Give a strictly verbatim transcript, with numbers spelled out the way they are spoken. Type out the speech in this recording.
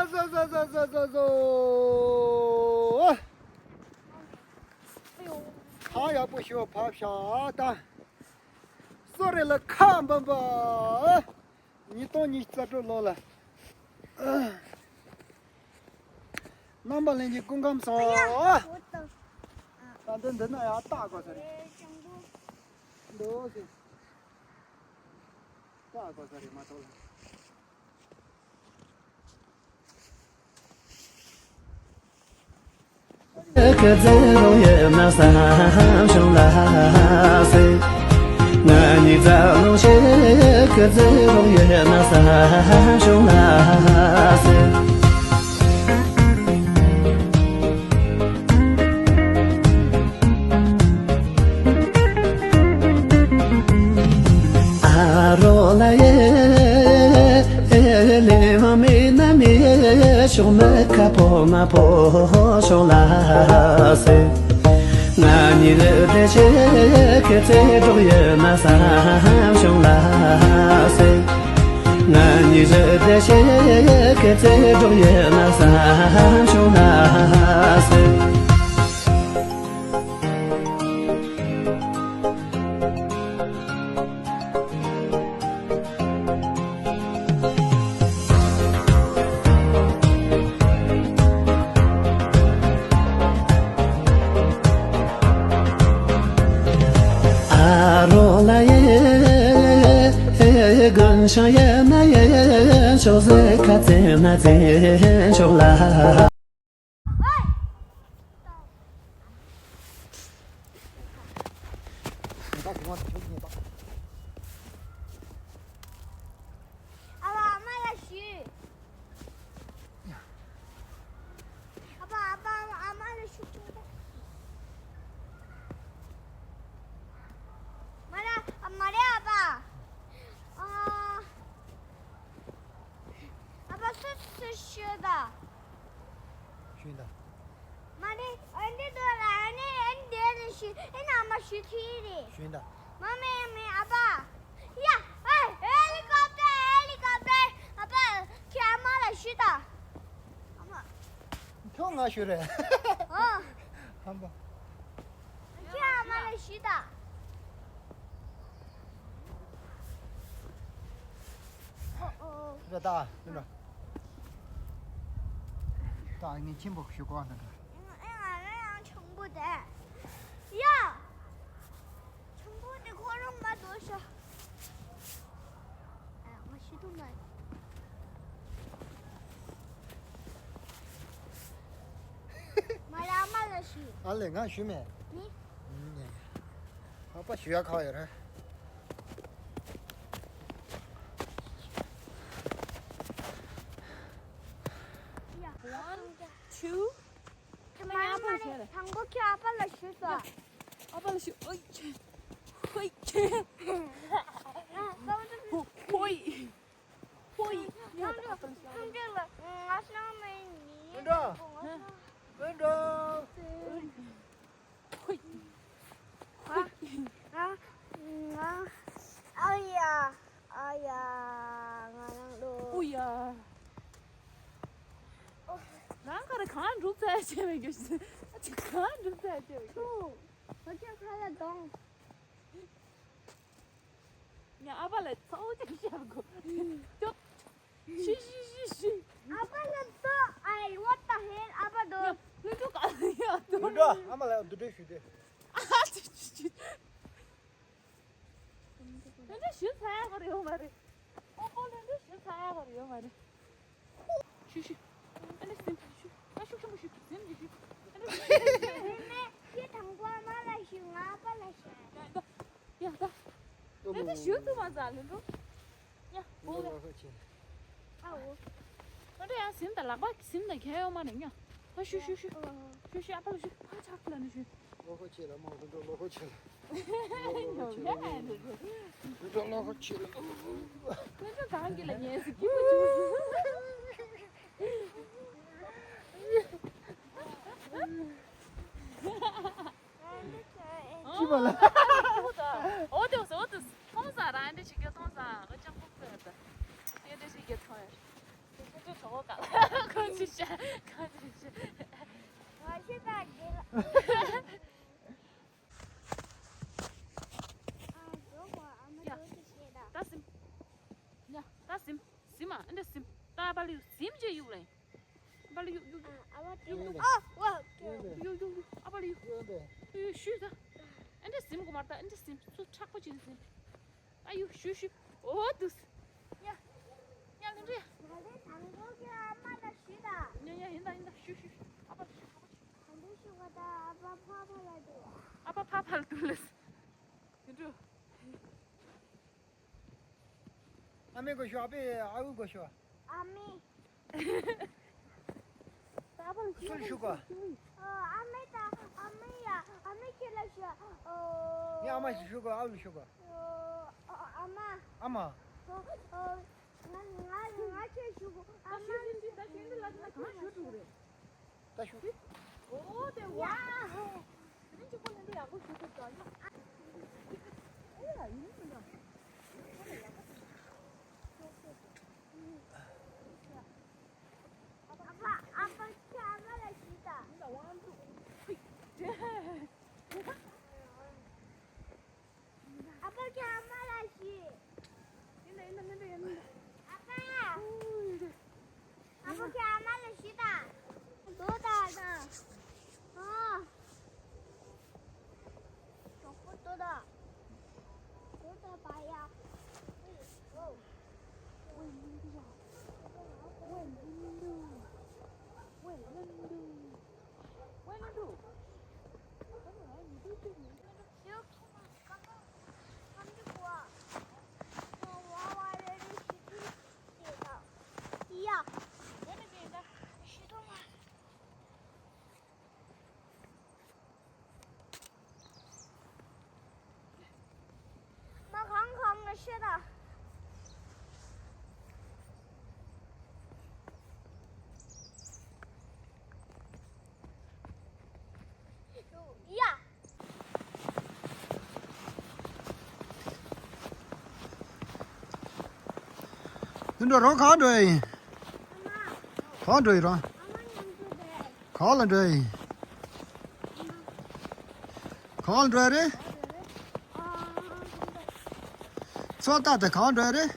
ཟོ་ཟོ་ཟོ་ཟོ་ཟོ་ཟོ། ཁ་ཡག་པོ་ཞོ་ཕབ་ཤག་ད། སོ་རེ་ལ་ཁ་འབམ་པ། ཉིས་སྟོང་ཉི་ཤུ་རྩ་དྲུག་ལོ་ལ། རྣམ་པ་ལྷན་རྒྱས་སྐུ་ཁམས་བཟང་། ད་འདི་འདི་ན་ཡང་བཏགས་དགོས་ས་རེད། འདི་འོ་ཟེར། བཏགས་དགོས་ས་རེད་མ་གཏོགས་ལ། ཁྱེད་ཚེ་རོང་ཡོད་ན་བསམ་བྱུང་ལ་ཟེར། ང་གཉིས་རྩ་རླུང་ཤེས། ཁྱེད་ཚེ་རོང་ཡོད་ན་བསམ་བྱུང་ལ་ཟེར། ཨ་རོ་ལ་ཡེ། ལེ་མ་མེ་ན་མེ་ཤོག་མེ་ཁ་པོ་མ་པོ་ཤོག་ལ་སེ། ང་ཉི་རེ་དེ་ཆེ་ཁེ་ཚེ་འགྲོགས་ཡོད་ན་བསམ་བྱུང་ལ་སེ། ང་ཉི་རེ་དེ་ཆེ་ཁེ་ཚེ་འགྲོགས་ཡོད་ན་བསམ་བྱུང་ལ་སེ། ཨ་རོ་ལ་ཡེ། དགུན་ཆང་ཡེ་ན་ཡེ་ཆོག་ཟེ་ཁ་ཙེ་ན་ཙེ་ཆོག་ལ། ཨ་བ་ཨ་མ་ལ་ཞུས། ཨ་བ་ཨ་བ་ཨ་མ་ལ་ཞུ་ཐུབ་ད། མ་ར་ཨ་མ་རེ་ཨ་བ། ཨ། ཨ་བ་སུ་སུ་ཞུ་ད། ཞུ་ད། མ་རེད། ཨ་འདི་དོ་ལ་ཨ་ནི་ཨ་འདི་ལ་ཞུ་ཨེ་ན་མ་ཞུ་ཐུ་རེད། ཞུ་ད། མ་མེ་མེ་ཨ་བ། ཡ། ཨེ་ཧེ་ལི་ཀོབ་ཊར་ཧེ་ལི་ཀོབ་ཊར། ཨ་བ་ཁྱེད་ཨ་མ་ལ་ཞུ་ད། ཨ་མ། ཁྱོད་ང་ཞུ་རེད། ཨ། ཧམ་པ། ཁྱེད་ཨ་མ་ལ་ཞུ་ད། ཨོ་ཨོ། རེད་ད། ད་ངས་ཆེན་པོ་ཞུ་གོ་ན་འདྲ། ཨེ་ང་རང་ཡང་ཆུང་པོ་དེ། ཡ། ཆུང་པོ་དེ་ཁོ་རང་མ་འདོད་ཤག་ཨ་ང་ཤི་དུ་མ། མ་ར་མ་ལ་ཤི། ཨ་ལེ་ང་ཞུ་མེད། ནི། ཨ་ཕ་ཞུ་ཡ་ཁ་ཡོད་རེད། One, two. མ་རེད་མ་རེད། དང་པོ་ཁྱོད་ཨ་ཕ་ལ་ཞུས་སོ། ཨ་ཕ་ལ་ཞུ། ཨོ་ཡེ། ཧོ་ཡེ། ཧོ་ཡེ། ཧོ་ཡེ། ཨ་ཕ་ལ་ཞུ། ཨ་ཕ་ལ་ཞུ། ང་སྣང་མེད་ནི། ཨེ་འདྲ། ཨེ་འདྲ། ཧོ་ཡེ། ཧོ་ཡེ། ང་ང་ཨ་ཡ། ཨ་ཡ། ང་རང་ལོ། ཨུ་ཡ། རང་ག་རེ་གང་འགྲུབ་ཚར་བྱས་མེད་རྒྱུ། ཨ་ཅེ་གང་འགྲུབ་ཚར་བྱས་མེད་རྒྱུ། ཨུ། ང་ཁྱོད་ཁ་ལ་གདོང་། ངས་ཨ་ཕ་ལ་ཚ་བོ་ཅིག་བཤད་དགོས། ཅོག་ཤི་ཤི་ཤི་ཤི། ཨ་ཕ་ལ་ཏོ། ཨའི། what the hell? ཨ་ཕ་དོ། ལྷུན་གྲུབ་ག་ལ་ཡོད་དོ། ལྷུན་གྲུབ་ཨ་མ་ལ་འདུ་འགྲོ་ཞུས་ཏེ། ཨ་ཅེ་ཅེ་ཅེ། ལྷུན་གྲུབ་ཞུ་ཚར་ཡག་ག་རེ་ཡོད་མ་རེད། ཨོ་ཨོ་ལྷུན་གྲུབ་ཞུ་ཚར་ཡག་ག་རེ་ཡོད་མ་རེད། ཤུ་ཤུ། ཨ་ནི་ཟིན་ཤུ། ཨ་ཤུགས་ཆེན་པོ་ཞུ། ཟིན་ཞུ་ཤུ། ཨ་ནི་ཟིན་ཞུ། ཁྱེད་དང་པོ་མ་ལ་ཞུ། ང་པ་ལ་ཞུ། ཡ་ད། ཡ་ད། ཨ་ནི་ཞུ་ཐུབ་མ་ཚར་ལྷུན་གྲུབ། ཡ་འོ་ལ། ཨ་འོ། ཨ་འདྲ་ཡང་ཟིན་ད། ལག་པ་ཟིན་ད་གལ་ཡོད་མ་རེད་ཉ། ཨ་ཤུ་ཤུ་ཤུ། ཤུ་ཤུ། ཨ་པ་ལ་ཤུ། ཨ་ཆག་ལ་ནི་ཤུ། ལོ་ཁོ་ཆེ་ལ་མ་ཁོ་འགྲོ། ལོ་ཁོ་ཆེ་ལ། ལོ་ཁོ་ཆེ་ལ། ཁོ་འགྲོ། ལོ་ཁོ་ཆེ་ལ། ཁོ་འགྲོ། གང་གི་ལ་ཉལ་སི་ཀི་མོ་ཅུ། ཅི་མ་ལ། ཨོ་དེ་ཨོ་དེ་མཐོང་ས་ར། འདི་ཞིག་གི་མཐོང་ས་ཨོ་ཅང་ཕོག་ཏུ་ད། དེ་འདི་ཞིག་གི་མཐོང་ཡ། ཁོ་ཚོ་གྲོགས་པོ་ག་ལ་ཁོ། ཤ་ག་ཤ་ཤ། ང་ཤི་ད་འདི་ལ། ཨ་འགྲོ་གོ་ཨ་མ་ཡ། འགྲོ་དེ་ཤེས་ད། ད་སིམ། ཡ་ད་སིམ། སིམ་ཨ་འདྲ་སིམ། ད་ཨ་པ་ལ་ཡུ་སིམ་རྗེས་ཡུག་ལེ། ཨ་པ་ལ་ཡུག་ཡུག་ཡུག་ཨ་པ་ལ་ཡུག་ཡུག་ཡུག་ཨ་ཝ་ཡུག་ཡུག་ཡུག་ཨ་པ་ལ་ཡུག་ཡུག་ཤུ་ད། ཨ་འདྲ་སིམ་གོ་མ་ད་ཨ་འདྲ་སིམ་སུ་མཁྲེགས་པོ་ཅན་སིམ། ཨ་ཡུ་ཤུ་ཤུ། ཨོ་དུས། ཡ། ཡ་ལུན་རེ། ང་ཚོའི་དང་པོ་གི་ཨ་མ་ལ་ཞུས་དང་། ཡ་ཡ་ཡིན་ད་ཡིན་ད་ཤུ་ཤུ་ཤུ། ཨ་པ་ལ་ཤུ་ཤུ། ག་འདྲ་ཞུ་ག་ད་ཨ་པ་ཕ་ཕ་ལ་འདུག་ཨ་པ་ཕ་ཕ་ལ་འདུག་ལེས། ཡིན་འགྲོ། ཨ་མའི་སྒོ་ཞུ། ཨ་ཕའི་ཨ་ཁུའི་སྒོ་ཞུ། ཨ་མའི། ད་ཨ་པ་ལ་སུ་ལ་ཞུ་གོ། ཨ་མའི་ད་ཨ་མའི་ཡ་ཨ་མའི་ཁྱེད་ལ་ཞུ། ངས་ཨ་མ་ཞིག་ཞུ་གོ། ཨ་ཁུ་ལ་ཞུ་གོ། ཨ་མ། ཨ་མ། ང་ང་ང་ཁྱེད་ཞུ་གོ། ཨ་མ། ད་ཞུ་ཞུ་ཞུ་ད་ཞུ་འདི་ལ་ད་ཁྱེད་ཞུ་འགྲོ་གི་རེད། ད་ཞུ། ཨོ་དེ་ཝའོ། དེ་རིང་གཅིག་པོ་ལེན་དུ་ཡག་པོ་ཞུ་ཐུབ་ད་ཡོད། ཨེ་ཡ་ཡིན་མིན་ད། ཨ་ཕ་ཨ་ཕ་ཁྱེད་ཨ་མ་ལ་ཞུས་ད། ཡིན་ད་ཝན་ཊུ། ཨ་ཕ་ཁྱེད་ཨ་མ་ལ་ཞུས། ཡིན་ད་ཡིན་ད་ཡིན་ད་ཡིན་ད། ཨ་ཕ། ཨོ་ཡིན་ད། ཨ་ཕ་ཁྱེད་ཨ་མ་ལ་ཞུས་ད། འགྲོ་ད་ད། ཨ། གྲོགས་པོ་འགྲོ་ད། འགྲོ་ད་པ་ཡ། ཨོ། ཝེ་ལུན་དུ་ཝ། ཝེ་ལུན་དུ་ཝ། ཝེ་ལུན་དུ། ཝེ་ལུན་དུ། མ་གང་གང་ང་ཤེས་ད། ཡ། འདི་འགྲོ་རོགས་གང་འགྲོ་ཡིན། གང་འགྲོ་ཡིན་རོ། གང་ལ་འགྲོ་ཡིན། གང་ལ་འགྲོ་ཡ་རེད། ཚོ་ལྟ་དེ་གང་འགྲོ་ཡ་རེད།